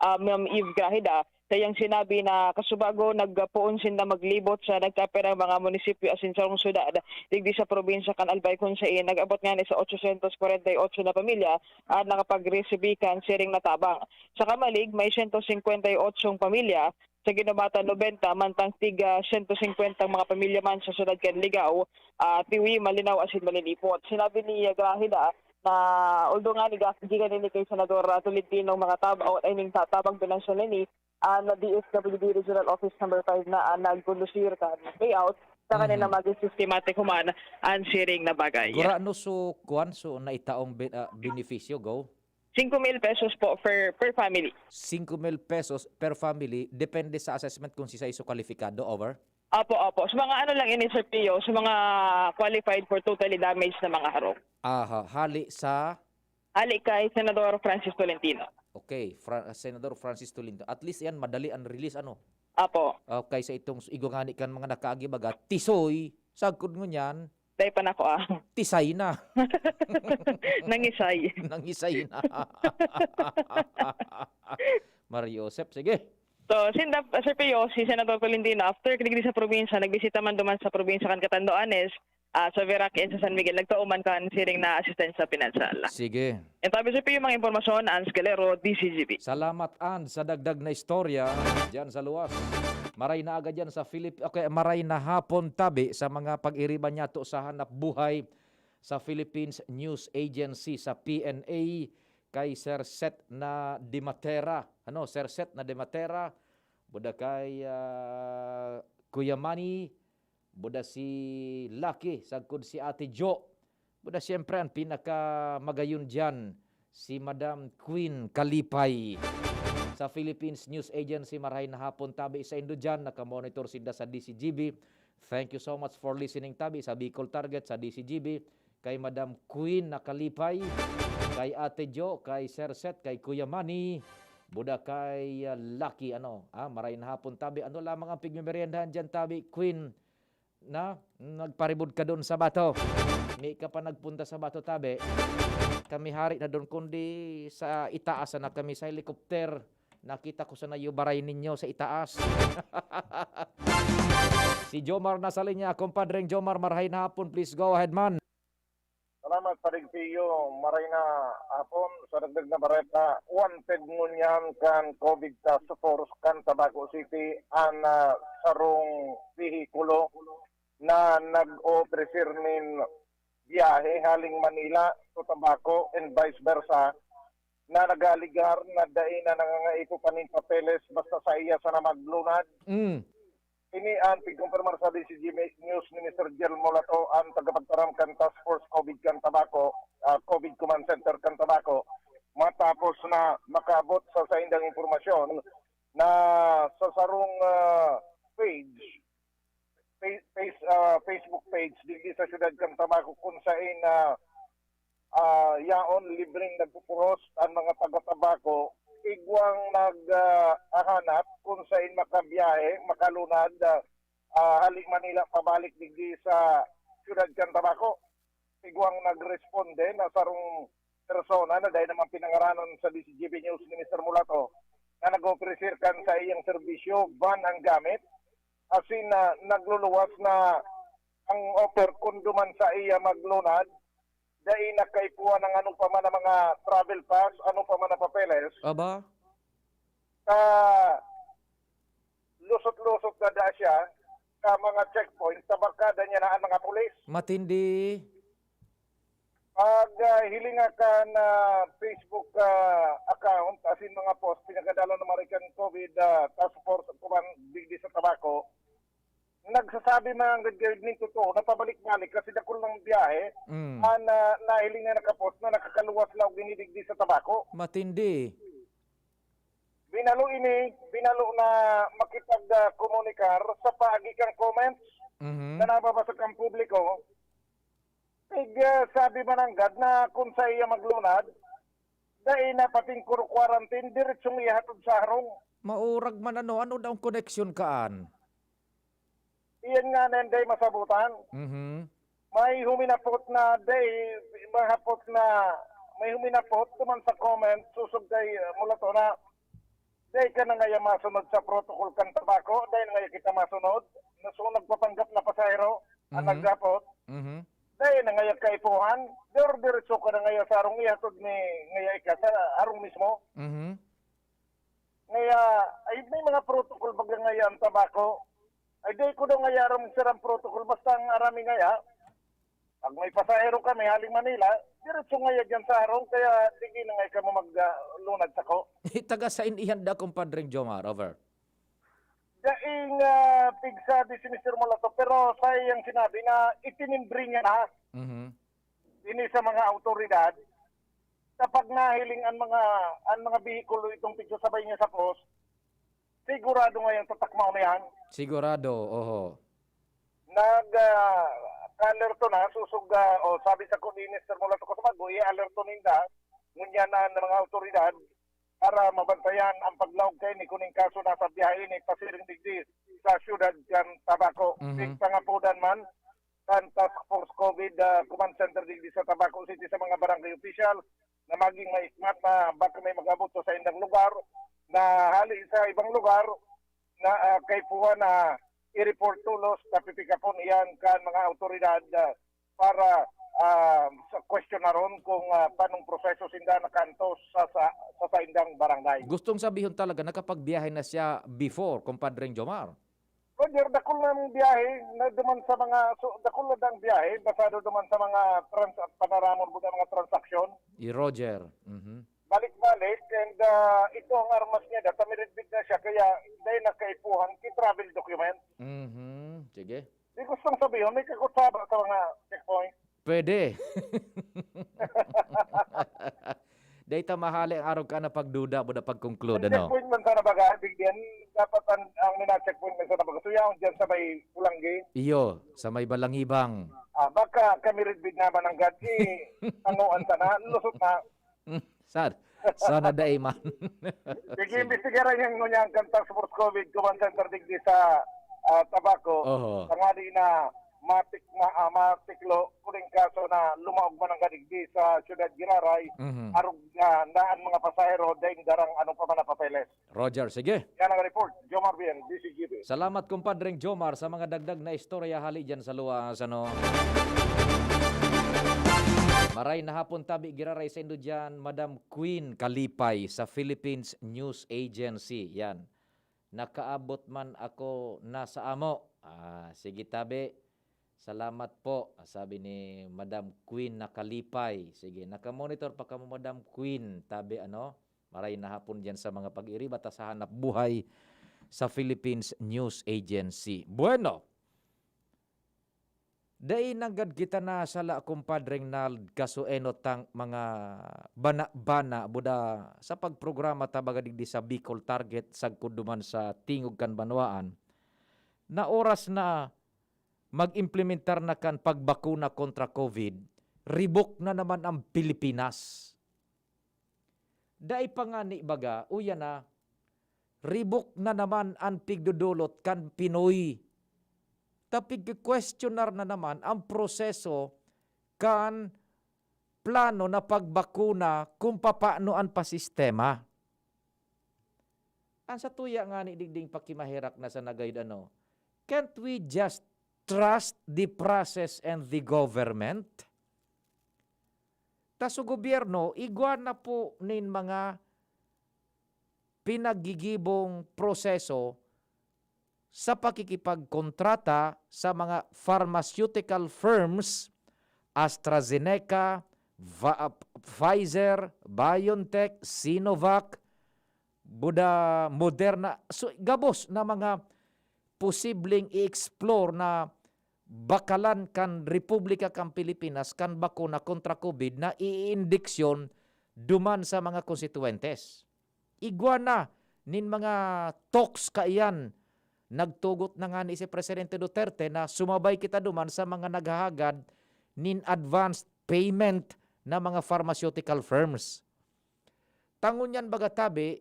ah, Ma'am Eve Grahida, Sa iyang sinabi na kasubago, nagpoon sinda maglibot sa nagkapirang mga munisipyo asin sarong syudad digdi sa probinsya kan Albay, kun saen nag-abot ngani sa otsosyentos kwarenta y otso na pamilya an nakapagresibi kan siring na tabang. Sa Camalig, may siyento singkwenta y otsong pamilya, sa Guinobatan, nobenta, mantang tiga siyento singkwenta ang mga pamilya man sa syudad kan Ligao, ah, Tiwi, Malinao asin Malinipot. Sinabi ni Grahida na although ngani ga-, gikan ini kay Senador, ah, Tolentino ang mga tab-, o, I mean, ta-, tabang pinansyal ini, ah, na D S W D Regional Office Number Five na, ah, nagkondusir kan payout, sa kanila Mhm. maging systematic human an siring na bagay. Gurano so, kuwan, so naitaong be-, ah, benepisyo, go? Singko mil pesos po per, per family. Singko mil pesos per family, depende sa assessment kung si saiso kwalipikado, over? Opo, opo. Sa mga ano lang ini, Sir Pio, sa mga qualified for totally damaged na mga harong. Aha, hali sa? Hali kay Senador Francis Tolentino. Okay, Fra-, Senador Francis Tolentino. At least yan, madali ang release, ano? Apo. Okay, sa itong igwa ngani kan mga nakaagi baga, tisoy, sagkod ngunyan, Dai pa nako, ah. Tisay na. Nangisay. Nangisay na. Mario Joseph, sige. So, sinda, Sir Pio, si Senador Tolentino, after digdi sa probinsya, nagbisita man duman sa probinsya kan Catanduanes, ah, sa Virac and sa San Miguel, nagtao man kan siring na asistensya pinansiyal. Sige. Yan tabi, Sir Pio, mga impormasyon, Ans Galero, D C G B. Salamat, Ans, sa dagdag na istorya diyan sa luwas. Maray na aga diyan sa Philip-, okay, maray na hapon tabi sa mga pag-iriba niyato sa hanap buhay sa Philippines News Agency, sa P N A, kay Sir Seth na Dematera. Ano, Sir Seth na Dematera, buda kay, ah, Kuya Manny, buda si Lucky, sagkod si Ate Jo. Buda siyempre ang pinakamagayon diyan, si Madam Queen Kalipay. Sa Philippines News Agency, marahay na hapon tabi sa indo diyan, nakamonitor sinda sa D C G B. Thank you so much for listening tabi sa Bicol Target, sa D C G B, kay Madam Queen na Kalipay, kay Ate Jo, kay Sir Seth, kay Kuya Manny, buda kay, ah, Lucky, ano, ah, marahay na hapon tabi. Ano lamang ang pigmemeryendahan diyan tabi, Queen? Na, nagparibod ka dun sa bato. Di ka pa nagpunta sa bato, tabi. Kami hari na dun, kundi sa itaas na kami sa helicopter. Nakita ko sana yung baray ninyo sa itaas. Si Jomar nasa linya. Compadreng Jomar, marahay na hapon. Please go ahead, man. Salamat, Padre Pio. Maray na hapon. Sa dagdag na bareta, wanted ngunyan kan COVID Task Force kan Tabaco City an, ah, sarong behikulo na nag-o-ofrecer nin biyahe haling Manila to Tabaco and vice versa, na nag-aalegar na dai na nangangaipo pa nin papeles basta saiya sana maglunad. Mm. Ini an pigkumpirmar sa D C G News ni Mister Jelmo Lato, an tagapagtaram kan Task Force COVID kan Tabaco, ah, COVID Command Center kan Tabaco, matapos na makaabot sa saindang impormasyon na sa sarong, ah, page, fa-, face-, ah, Facebook page digdi sa siyudad kan Tabaco, kun saen na, ah, yaon libreng nagpupuros an mga taga-Tabaco, igwang nag, ah, ahanap kun saen makabiyahe, makalunad, ah, ah, hali Manila pabalik digdi sa siyudad kan Tabaco. Igwang nagresponde na sarong persona na dai naman pinangaranan sa D C G B News ni Mister Mulato na nag-ofrecer kan saiyang serbisyo, van ang gamit, asin na nagluluwas na ang offer kun duman saiya maglunad, dai na kaipuhan ang ano pa man na mga travel pass, ano pa man na papeles. Aba? Sa lusot-lusot na da siya sa mga checkpoint, sa barkada niya na ang mga pulis. Matindi. Pag, ah, hilinga kan, ah, Facebook, ah, account, asin mga post, pinagkadala na marikan COVID, ah, Task Force Command digdi sa Tabaco, nagsasabi man ang gagawin nin totoo na pabalik-balik kasi dakul ng biyahe, Mm. ah, na, nahiling na nakapost na nakakaluwas na og ginidigdi sa Tabaco. Matindi. Binalo ini, binalo na makipag, ah, komunikar sa paagi kang comments Mhm. na nababasa kang publiko. Ig, ah, sabi man nanggad na kung sa iya maglunad, dai na pating kuro quarantine, diretsong ihatod sa harong. Maurag man ano, ano daw ang koneksyon kaan? Iyan nga na hindi masabutan. Mhm. May huminapot na, day, mahapot na, may huminapot naman sa comment, susog kay, uh, Mulato na, Dai ka na ngaya masunod sa protocol kan tabako, dai na ngaya kita masunod. Naso nagpapanggap na pasahero, ang Mhm. nagdapot. Mhm. Dai na ngaya kaipuhan, dir-diretso ka na ngaya sa harong ihatod ni ngaya ika sa harong mismo. Mhm. Ngaya, ay, may mga protocol baga ngaya ang tabako. Ay, dai ko daw ngaya aram sirang protocol, basta ang arami ngaya, pag may pasahero kami haling Manila, diretso ngaya diyan sa harong, kaya sige na ngaya kamo mag, ah, lunad sako. Taga sain iyan da, Compadreng Jomar? Over. Daing, ah, pigsa di si Mister Mulato, pero sa iyang sinabi na itinimbre niya na Mhm. ini sa mga awtoridad, kapag nahiling ang mga, ang mga behikulo itong pigsasabay niya sa post, sigurado ngayang tatakmaon na yan. Sigurado, oho. Nag, ah, ka-alerto na, susog, ah, o sabi sa ko ni Mister Mulato ko sa bago, i-alerto ninda, ngunyan na ng mga awtoridad, para mabantayan ang paglaog kaini kuning kaso na sa biyahe ini pasiring digdi sa siyudad kan Tabaco. Mhm. Pinangapodan man kan Task Force COVID, ah, Command Center digdi sa Tabaco City sa mga barangay official na maging maikmat na baka may mag-abot sa indang lugar na hali sa ibang lugar na, ah, kaipuhan na i-report tolos na pipikapon iyan kan mga awtoridad, ah, para, ah, sa kwestiyonaron kung, ah, panong proseso sinda nakaantos sa, sa, sa saindang barangay. Gustong sabihon talaga, nakapagbiyahe na siya before, Compadreng Jomar? Roger, dakul na ang biyahe na duman sa mga, so, dakul na ang biyahe, basado duman sa mga trans-, panaramon mo na mga transaksyon. I Roger. Mhm. Balik-balik, and, ah, ito ang armas niya, data miridbid na siya, kaya dahil nakaipuhan, ki-travel document. Mhm. Sige. Di gustong sabihin, may kakutsaba sa mga checkpoint. Pwede. Dahil ta mahali ang araw ka na pagduda mo na pag-conclude, Ang ano? Checkpoint man sana baga, bigyan, dapat ang, ang mina-checkpoint man sana baga. So, yaon dyan sa may Pulanggi. Iyo, sa may Balangibang. Ah, baka kami rin bid naman ang gad, eh, tangoan sana, lusot na. Sad, sana dai man. Sige, Sige. Imbestigaran yung ngunyan kan Task Force COVID, Command Center digdi sa, ah, Tabaco. Oho. Tangani na matik-, ma-, ah, matiklo, kuning kaso na lumaog man ang gadigdi sa Siyudad Giraray, Mhm. arog na, na ang mga pasahero, dahil darang ano pa man na papeles. Roger, sige. Yan ang report. Jomar Bien, D C G B. Salamat, Compadreng Jomar, sa mga dagdag na istorya hali dyan sa luwas, ano. Maray na hapon, tabi giraray saindo dyan, Madam Queen Kalipay sa Philippines News Agency. Yan. Nakaabot man ako na sa amo. Ah, sige, tabi. Salamat po, sabi ni Madam Queen Nakalipay. Sige, nakamonitor pa kamo, Madam Queen. Tabi, ano? Maray na hapon diyan sa mga pag-iriba ta sa hanap buhay sa Philippines News Agency. Bueno, dai nanggad kita na sala, Compadre Rinald, kasueno tang mga bana-bana buda sa pagprograma ta baga digdi sa Bicol Target sagkod duman sa tingog kan banwaan, na oras na mag-implementar na kan pagbakuna kontra COVID, ribok na naman ang Pilipinas. Dai pa ngani baga, uya na, ribok na naman an pigdodolot kan Pinoy. Ta pigkukwestiyonar na naman ang proseso kan plano na pagbakuna kung papaano an pasistema. An satuya ngani digding pakimaherak na sana gayud, ano, can't we just trust the process and the government? Ta su gobyerno, igwa na po nin mga pinaggigibong proseso sa pakikipagkontrata sa mga pharmaceutical firms, AstraZeneca, Va-, Pfizer, BioNTech, Sinovac, buda Moderna, so, gabos na mga posibleng i-explore na bakalan kan Republika kan Pilipinas kan bakuna kontra COVID na iindiksyon duman sa mga konstituyentes. Igwa na nin mga talks kaiyan, nagtugot na ngani si Presidente Duterte na sumabay kita duman sa mga naghahagad nin advanced payment na mga pharmaceutical firms. Ta ngunyan baga tabi,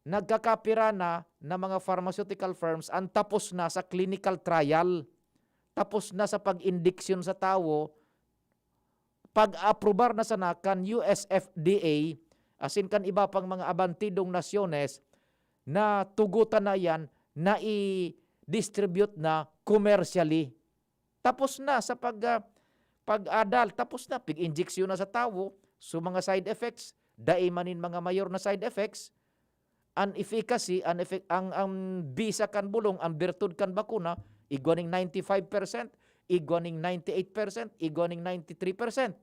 nagkakapira na, na mga pharmaceutical firms an tapos na sa clinical trial, tapos na sa pag-indiksyon sa tawo, pag-aprobar na sana kan U S F D A asin kan iba pang mga abantidong nasyones na tugotan na iyan na i-distribute na commercially. Tapos na sa pag, ah, pag-adal, tapos na, pig-injeksyon na sa tawo. So, mga side effects, dai man nin mga mayor na side effects. An efficacy, an effic-, ang, ang bisa kan bulong, ang birtud kan bakuna, igwa ning ninety-five percent, igwa ning ninety-eight percent, igwa ning ninety-three percent.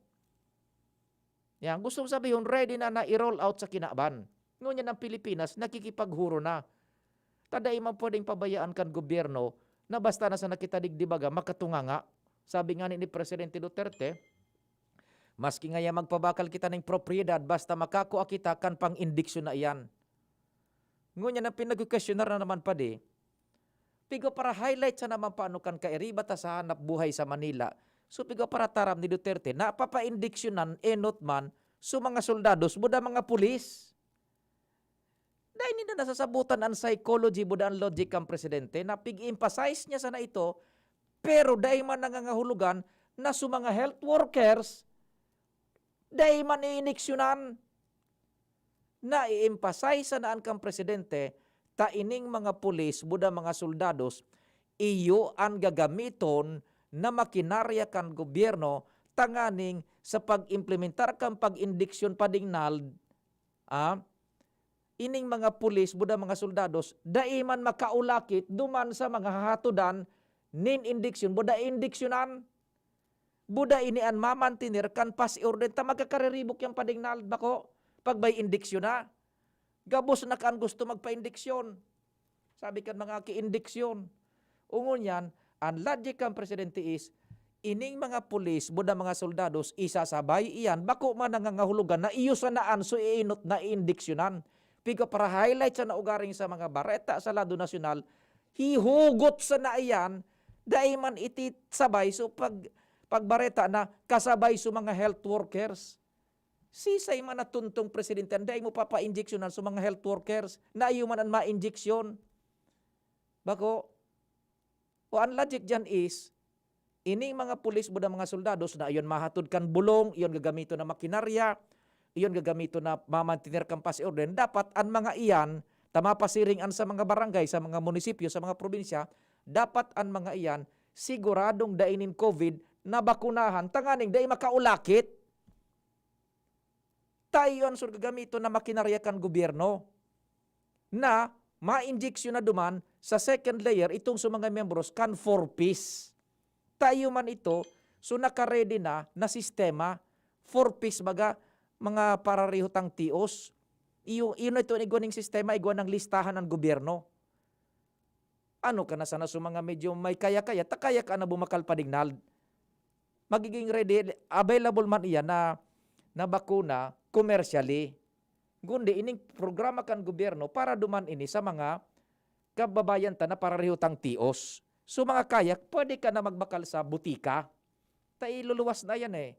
Yan, gustong sabihon, ready na na i-roll out sa kinaban. Ngunyan ang Pilipinas, nakikipaghuro na. Ta dai man pwedeng pabayaan kan gobyerno na basta na sa nakita digdi baga, makatunganga. Sabi nga ni, ni Presidente Duterte, "Maski ngaya magpabakal kita ning propiedad, basta makakua kita kan pang-indiksyon na iyan." Ngunyan ang pinagkukwestiyonar na naman, padi, pigo para highlight sa naman paano kan kairiba ta sa hanap buhay sa Manila. So, pigo para taram ni Duterte, napapaindiksyonan, enot man, so mga soldados, buda mga pulis. Dai ninda nasasabutan an psychology, buda an logic kan presidente, na pig-emphasize niya sana ito, pero dai man nangangahulugan na so mga health workers, dai man iiniksyonan. Na-emphasize sana an kan presidente, ta ining mga pulis, buda mga soldados, iyo an gagamiton na makinarya kan gobyerno tanganing sa pag-implementar kan pag-indiksyon, padingnald, ah, ining mga pulis, buda mga soldados, dai man makaulakit duman sa mga hahatodan nin indiksyon, buda indiksyonan. Buda ini an mamantener kan pasi orden ta magkakariribok yang padingnald, bako, pag may indiksyon na. Gabos na kan gusto magpaindiksyon. Sabi kan mga kiindiksyon. O ngunyan, an logic kan presidente is, ining mga pulis, buda mga soldados, isasabay iyan, bako man nangangahulugan na iyo sana an so iinot na iindiksyonan. Piga para highlight sa naugaring sa mga bareta sa lado nasyonal, hihugot sana iyan, dai man iti sabay so pag, pagbareta na kasabay so mga health workers. Sisay man na tuntong presidente an dai mo papainjeksyonan so mga health workers na iyo man an mainjeksyon? Bako, o an logic diyan is, ining mga pulis, buda mga soldados na iyon mahatod kan bulong, iyon gagamiton na makinarya, iyon gagamiton na mamantener kan pasi orden, dapat an mga iyan, ta mapasiring an sa mga barangay, sa mga munisipyo, sa mga probinsya, dapat an mga iyan siguradong dai nin COVID, nabakunahan, tanganing dai makaulakit. Ta iyo an sur gagamiton na makinarya kan gobyerno na mainjeksyon na duman sa second layer itong sa mga miyembros kan four Ps. Ta iyo man ito, so naka-ready na, na sistema, four Ps baga, mga pararehotang tios. Iyo, iyo na ito an igwa ning sistema, igwa nang listahan ang gobyerno. Ano ka na sana sa mga medyo may kaya-kaya, ta kaya ka na bumakal padingnald. Magiging ready, available man iyan na, na bakuna commercially. Kundi ining programa kan gobyerno para duman ini sa mga kababayan ta na pararehotang tios. So, mga kaya, pwede ka na magbakal sa butika. Ta iluluwas na yan eh.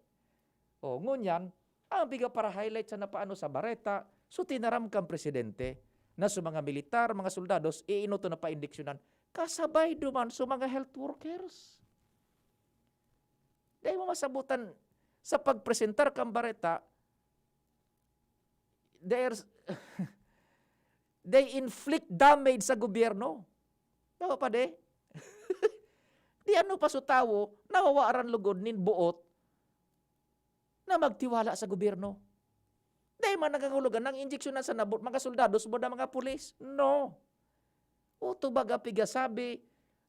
O, ngunyan, ang biga para highlight sa napaano sa bareta, so tinaram kan presidente na sa mga militar, mga soldados, iinoto na paindiksyonan, kasabay duman sa mga health workers. Dai mo masabutan sa pagpresentar kan bareta, they are, they inflict damage sa gobyerno. Tama pa, de? Di ano pa so tawo, nawawaran lugod nin buot na magtiwala sa gobyerno. Dai man nangangahulugan nang injeksyonan sa nabot mga soldados, buda mga pulis. No. Uto baga pigasabi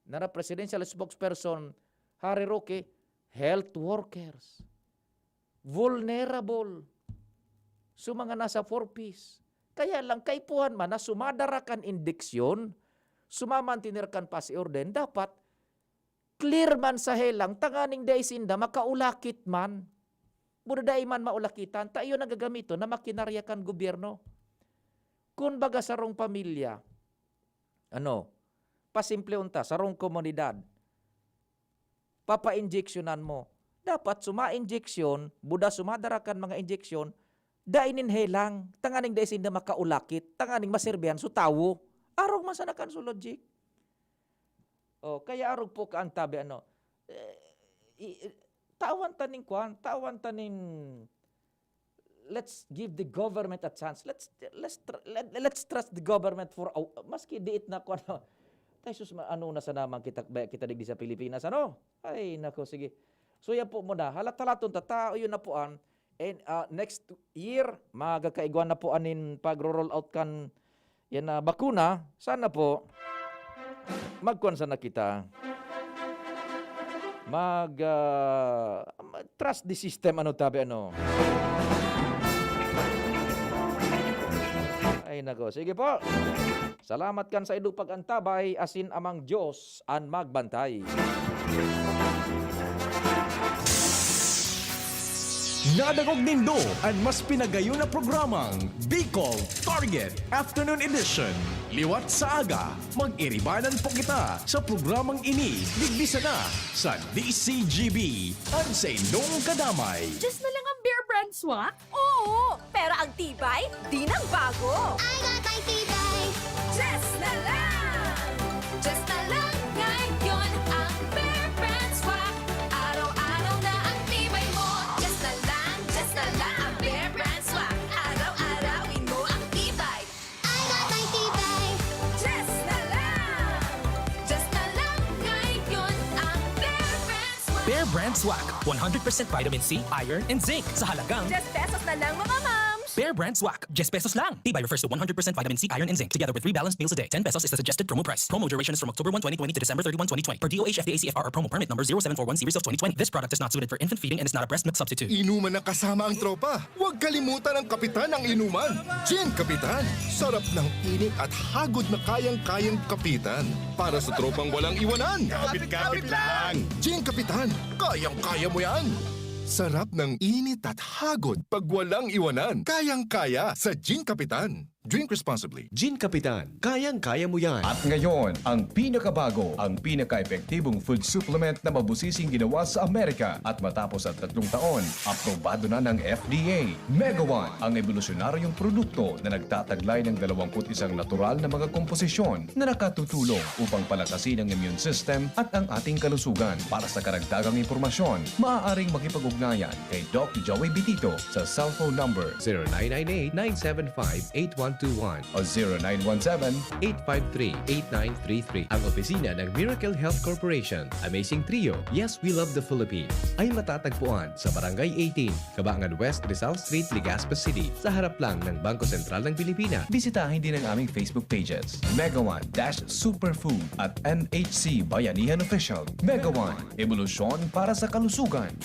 na na presidential spokesperson, Harry Roque, health workers, vulnerable, so mga nasa four Ps. Kaya lang, kaipuhan man na sumadara kan indiksyon, sumamantener kan pasi orden, dapat clear man sa helang, tanganing dai sinda makaulakit man. Buda dai man maulakitan, ta iyo nagagamiton na makinarya kan gobyerno. Kun baga sarong pamilya, ano, pasimple unta, sarong komunidad, papainjeksyonan mo. Dapat suma injeksyon, buda sumadara kan mga injeksyon, dai nin helang, tanganing dai sinda makaulakit, tanganing maserbihan so tawo. Arog man sana kan so logic. Oh, kaya arog po ka ang tabi, ano, eh, i-, i-, tawan ta nin kwan, tawan ta nin let's give the government a chance. Let's let's tr- let, let's trust the government for a, maski diit na kuan. Tay sus, ma- ano na sana man kita, ba kita digdi sa Pilipinas, ano? Ay, nako, sige. So, yan po muna. Halat-halaton ta, ta, yun na po an. And uh, next year, magkakaigwa na po anin pagro-roll out kan yan na bakuna. Sana po, magkuan sana kita. Mag uh, trust the system, ano tabi, ano. Ay, nako. Sige po. Salamat kan sa indo pag-antabay, asin amang Diyos an magbantay. Nadangog nindo an mas pinagayon na programang Bicol Target Afternoon Edition. Liwat sa aga, mag-iribanan po kita sa programang ini, digdi sana sa D C G B, an sa indong kadamay. Just na lang ang Bear Brand Swak? Oo! Pero ang tibay, di nang bago. I got my tibay. Just na lang! Just na lang ngayon ang Bear Brand Swak. Araw-araw na ang tibay mo. Just na lang, just na lang ang Bear Brand Swak. Araw-arawin mo ang tibay. I got my tibay. Just na lang! Just na lang ngayon ang Bear Brand Swak. Bear Brand Swak, one hundred percent vitamin C, iron, and zinc sa halagang Just pesos na lang, mga mams! Bear Brand Swak, just pesos lang. Tibay refers to one hundred percent vitamin C, iron, and zinc, together with three balanced meals a day. Ten pesos is the suggested promo price. Promo duration is from October one, twenty twenty to December thirty-one, twenty twenty. Per D O H F D A C F R or promo permit number zero seven four one series of twenty twenty. This product is not suited for infant feeding and is not a breast milk substitute. Inuman na kasama ang tropa. Huwag kalimutan ang kapitan ng inuman. Gin Kapitan. Sarap ng init at hagod na kayang-kayang kapitan. Para sa tropang walang iwanan. Kapit-kapit lang. Gin Kapitan. Kayang-kaya mo yan. Sarap ng init at hagod pag walang iwanan. Kayang-kaya sa Gin Kapitan. Drink responsibly. Gin Kapitan, kayang-kaya mo yan. At ngayon, ang pinakabago, ang pinaka-epektibong food supplement na mabusising ginawa sa Amerika at matapos ang tatlong taon, aprobado na ng F D A. Megawan, ang ebolusyonaryong produkto na nagtataglay ng dalawampu't isang natural na mga komposisyon na nakatutulong upang palakasin ang immune system at ang ating kalusugan. Para sa karagdagang impormasyon, maaaring makipag-ugnayan kay Doc Joey Bitito sa cellphone number zero nine nine eight, nine seven five, eight one two one o zero nine one seven eight five three, eight nine three three. Ang opisina ng Miracle Health Corporation. Amazing Trio, Yes, We Love the Philippines, ay matatagpuan sa Barangay eighteen, Kabangan West, Rizal Street, Legazpi City, sa harap lang ng Bangko Sentral ng Pilipinas. Bisitahin din ang aming Facebook pages, Megawan dash Superfood at M H C Bayanihan Official. Megawan, ebolusyon para sa kalusugan.